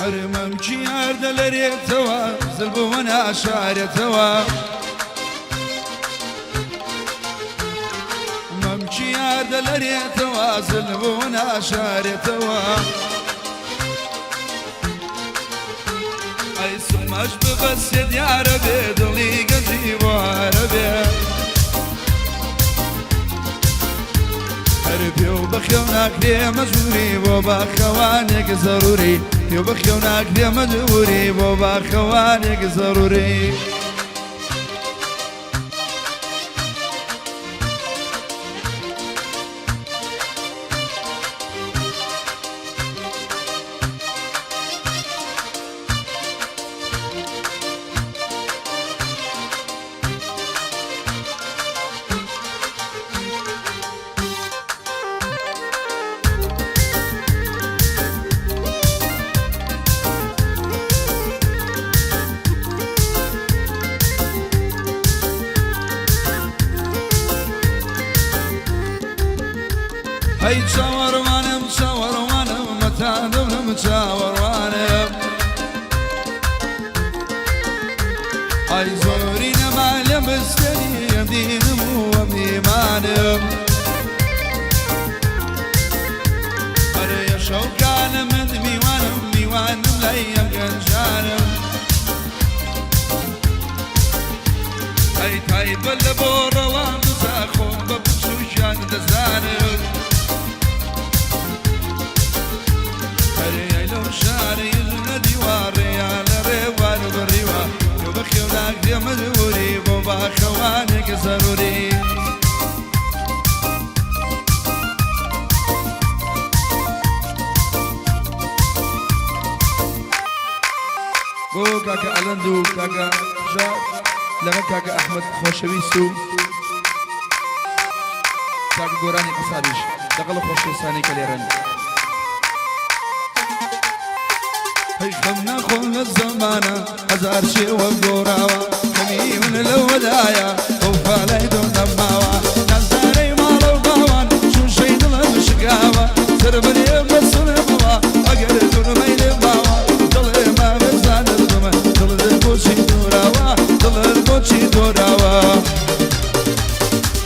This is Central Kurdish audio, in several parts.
هەر مەمکی هەردە لەرێتەوە زل بۆ ناشارێتەوە. مەمکی هەردە لەرێتەوە زل بۆ ناشارێتەوە. ئەی سمەش ببەسێ دیارە بێ دڵی گەنجی وارە بێ. هەر پێ و بەخێو ناکرێ مەجبوری بۆ باخەوانێک زەروری، پێ و بەخێو ناکرێ مەجبوری بۆ باخەوانێک زەروری. هەی چاوەڕوانم چاوەڕوانم مەتا دڵم چاوەڕوانم. ئای زۆری نەما لە مستەری ئەم دینم و ئەم ئیمانم. ئەرێ شەوکانە من میوانم میوانم لای ئەم گەنجانم. ئەی تایبەت لە بۆ ڕەوان بزا خۆم بە بچووکیان دەزانم. ئەرێ ئەی لەو شارەی لە دیوارەیە لە ڕێوار بڕیوە تۆ بەخێو ناکرێ مەجبوری بۆ باخەوانێک زەروری. بۆ کاکە ئەلەند و کاکە ژار لەگەڵ کاکە ئەحمەد خۆشەویست و کاکە گۆرانی قەسابیش لەگەڵ خۆشەویستانەی کە لێرەن. هەی خەم ناخۆم لە زەمانە هەزار شێوە گۆڕاوە، کەمی من لەوەدایە ئەو فالای دڵ نەماوە. نازدارەی ماڵە و باوان شووشەی دڵم شکاوە، سەربەرێ بەسرمەوە ئەگەر دونمەی لێ ماوە. دڵێ ما بزانم دڵت بۆچی دۆراوە، دڵت بۆچی دۆراوە.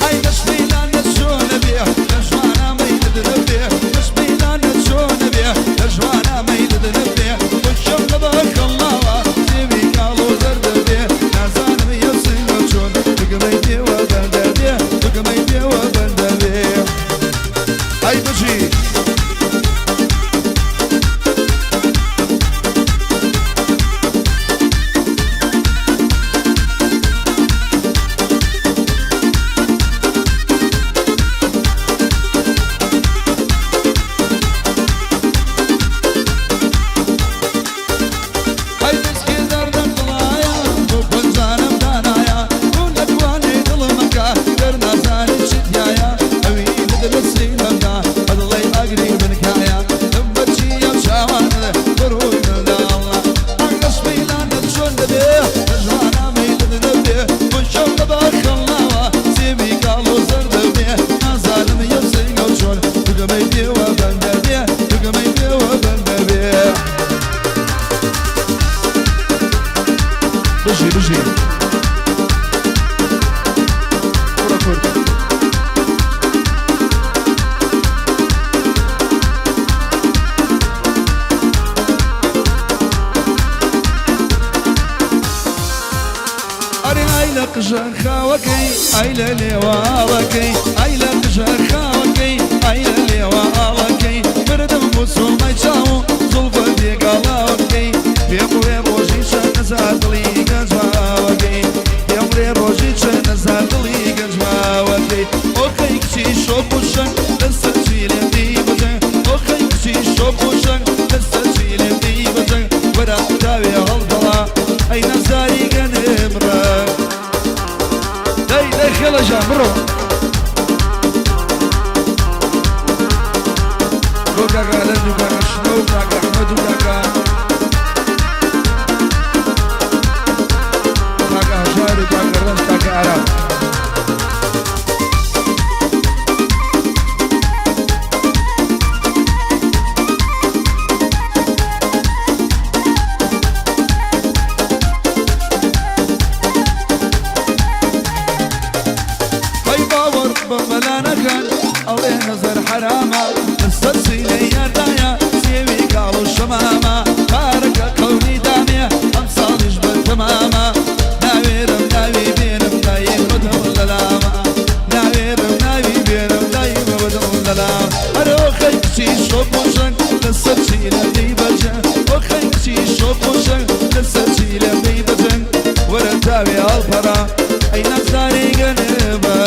ئەی دەشمەیلانە چۆنە بێ لە ژوانە مەیلت نەبێ، دەشمەیلانە چۆنە بێ لە ژوانە مەیلت نەبێ. بۆ لە بەخەڵاوە سێوی کاڵ و زەردە بێ، نازانم یەسینە چۆن دگمەی پێوە بەندە بێ، دگمەی پێوە بەندە بێ. ئەی بژی. ئەی دەستکێ دەردەم دڵایە بۆ پەنجانم دانایە، بۆ لە دوانێ دڵمەکە گەر نازانی چ تایە. ئەوی لە سینەمدا بەدڵی ئاگری بنکایە، دەم بەچیە چاوانت بڕووی منداڵە. ئەگەش میلانت چۆن دەبێ لە ژوانە مەیلت نەبێ، بۆ شەو لە باخەڵاوە سێوی کاڵ و زەردە بێ، نازانم یەسینگە چۆن دوگەمەی پێوە بەندە بێ، دوگەمەی پێوە بەندە بێ. بژی بژی کوڕە کورد. ئەرێ ئای لە قژە خاوەکەی، ئای لە لێواڵەکەی، ئای لە قژە خاوەکەی، ئای لە لێواڵەکەی. مردم بۆ سۆمای چاو زوڵفە بێگاڵاوەکەی. پێم بڵێ ڕۆژی چەند نەزار دڵی گەنجماوەکەی، پێم بڵێ ڕۆژی چەند نەزار دڵی گەنجماوەکەی. ئۆخەی کچی شۆخ و شەنگ لەسەر چیلێم دی بەجەنگ، ئۆخەی کچی شۆخ و شەنگ لەسەر چیلێم دی بەجەنگ. وەرە تاوێ هەڵدەڵا ئەی نەزاری گەنم ڕەنگ. دەی دەی خێڵە ژان بڕۆ. بۆ کاکە ئەلەند و کاکە شنۆ و کاکە ئەحمەد و کاکە ئەڵێ نەزەر حەرامە لەسەر سینەی یاردایە سێوی کاڵ و شەمامە پارەکە قەولی دامێ ئەمساڵیش بە تەمامە ناوێرم ناوی بێنم دایم بەدڵ لەلامە ناوێرم ناوی بێنم دایم بەدڵ لەلام ئەرۆ خەی کچی شۆپ و ژەنگ لەسەر چیلە دەی بەجەنگ ئۆ خەی کچی شۆپ و ژەنگ لەسەر چیلە دەی بەجەنگ وەرە تاوێ هەڵپەڕا ئەی نازداری گەنمە.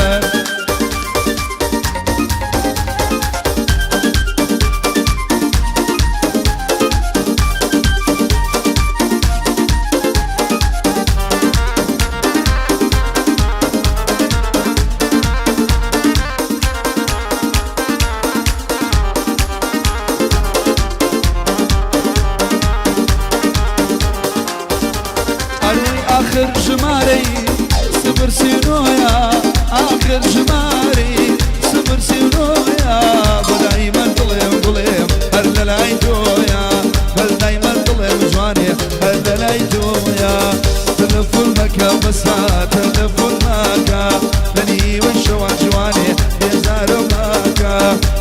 ئەروی ئاخر ژمارەی 039ە، ئاخر ژمارەی 039ە، بۆ دایمەن دڵێم گوڵێم هەر لە لای تۆیە، هەر دایمەن دڵێم جوانێ هەر لە لای تۆیە. تەلەفۆن مەکە بەسا تەلەفۆن ماکە لە نیوەی شەوان جوانێ بێزارم ماکە،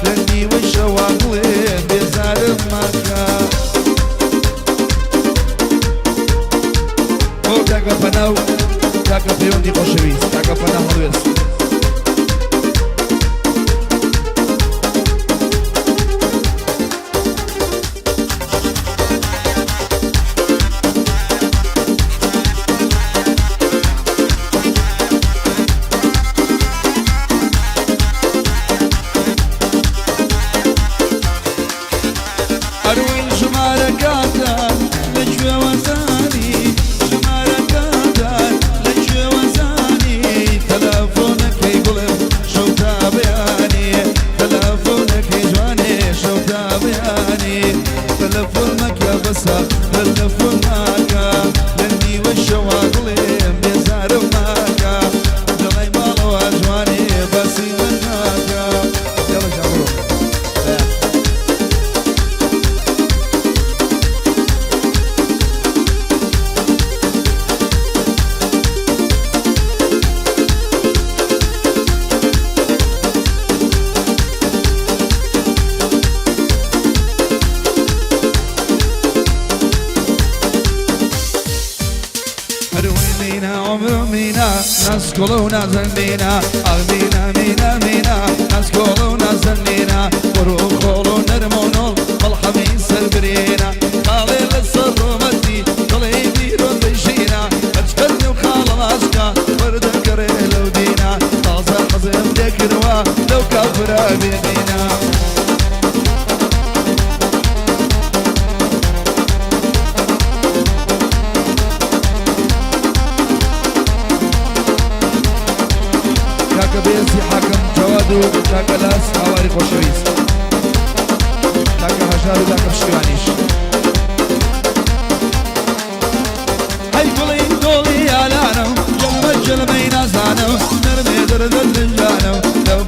لە نیوەی شەوان گوڵێم بێزارم ماکە. بۆ کاکە پەنا و کاکە پەیوەندی خۆشەویست، کاکە پەنا هەڵوێست. ئەروی ژمارەکاتان لەکوێوە زانی، ژمارەکاتان لەکوێوە زانی، تەلەفۆنەکەی گوڵم شەو تا بەیانی، تەلەفۆنەکەی جوانێ شەو تا بەیانی. تەلەفۆن مەکە بەسە تەلەفۆن ماکە لە نیوەی شەوا گوڵێم بێزارم ماکە، دڵی ماڵەوە جوانێ باسی من ناکە. یاڵە جا بڕۆ. هەروی مینا عمر مینا ناسکۆڵە و نازەنینا، ئاغ مینا مینا مینا ناسکۆڵە و نازەنینا، وەرۆ خۆڵ و نەرم و نۆڵ مەڵحەمی سەر برێنە، خاڵێ لەسەر ڕۆمەتی دڵی بیرۆن دەیژینا، هەرچکەر نێو خاڵە ماسکە وەردەگەڕێ لەو دینا، تازە حەزم لێکردووە لەو کافرە بێدینا. کاکە بێزی حاکم جەواد و کاکە لاس هاواری خۆشەویست، کاکە هەژار و کاکە پشتیوانیش. هەی گوڵی دۆڵی یالانم جەلمە جەلمەی نازانم نەرمێ دەردە لنجانم لەو